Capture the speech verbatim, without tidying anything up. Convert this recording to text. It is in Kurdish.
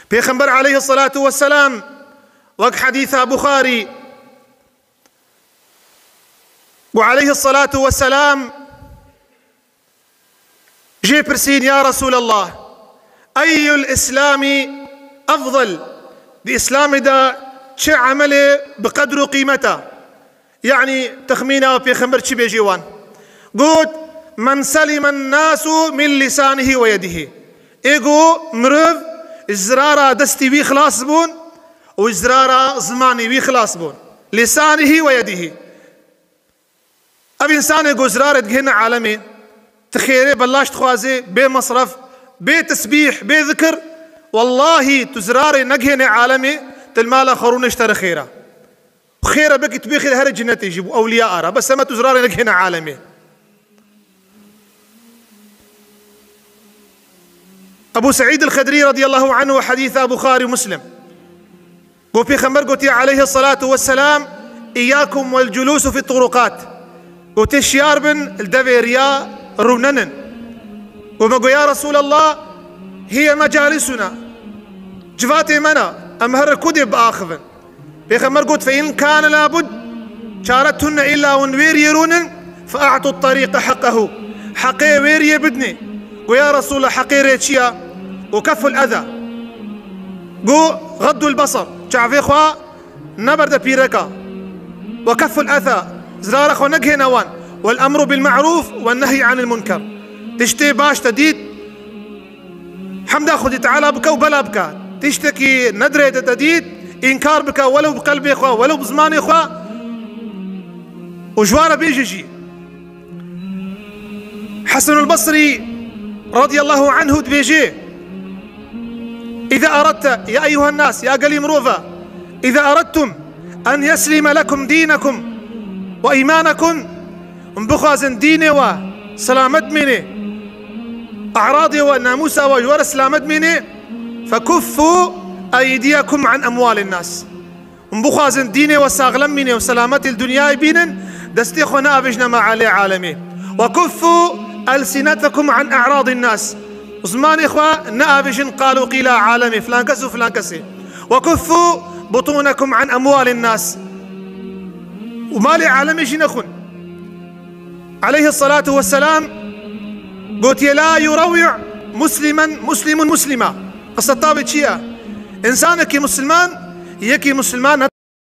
Pêxember aleyhissalatu vesselam, wek hedîsa Buxarî, û aleyhissalatu vesselam jê pirsîn, ya Resûlallah, eyyul Îslami efdal? Di Îslamê de çi emelê bi qedr û qîmet e? Yanî, texmîna Pêxember çi bêjê wan? Got, "Men selimen nasu min lisanihî ve yedihî." Ê got, mirov ji zirara destî wî xilas bûn û ji zirara zimanî wî xilas bûn. Lisanihî ve yedihî. Ev însanê ku zirarê digihîne alemê, tu xêrê belaş dixwazê, bê mesref, bê tesbîh, bê zikir, wellahî tu zirarê negihîne alemê, tu li mala xwe rûnişte re xêr e. Xêr e, belkî tu bêxî li herê cinetê jî bû ewliya ara. Bes hema tu zirarê negihîne alemê. Ebu Seîd el-Xedrî radiyallahu anhu, hedîsa Buxarî û Muslim. Got, Pêxember gotiye aleyhissalatu vesselam, "Îyyakum vel culusu fi turuqat." Gotiye, "Şiyar bin, li devê riya rûnenin." Got, me got, "Ya Resûlallah, hiye mecalisuna." Civatê me ne, em her ku dê biaxivin. Pêxember got, "Fe in kâne lâbud, çare tune, îlla hûn wê riyê rûnin, fe a'tu tarîqe heqqehu. Heqê wê riyê bidinê." Got, "Ya Resûlallah, heqê rê çi ya?" Got, "Kefful eza." Got, "Xeddul besar, çavê xwe neberde pîreka. Ve kefful eza, zirara xwe negihêne wan. Vel emru bil me'rûf ve nehy anil munker." Tiştê baş te dît, hemda Xwedê Teala bike û bela bike. Tiştekî nedirê te, te dît, înkar bike, welew bi qelbê xwe, welew bi zimanê xwe. Û ji wan re bêje jî. Hesenul Basrî radiyallahu anhu dibêje, "Îza aradte, ya eyyuhen nas, ya gelî mirova, îza aradtum en yeslime lekum dînekum ve îmanekum." Hûn bixwazin dînê we selamet mîne, e'radê we, namûsa we ji we re selamet mîne, fekuffu eydiyekum an emwalin nas. Hûn bixwazin dînê we saxlem mîne û selametî li dinyayê bînin, destê xwe neavêjine mealê alemê. Wekuffu elsinetekum an e'radin nas. Zimanê xwe neavêjin qal û qîla alemê, filan kes û filan kesê. Wekuffu butûnekum an emwalin nas. Û malê alemê jî nexwin. Aleyhissalatu vesselam gotiye, "La yurewwi muslimen, muslimun muslima." Qisa tavê çi ye? Însanekî musliman, yekî musliman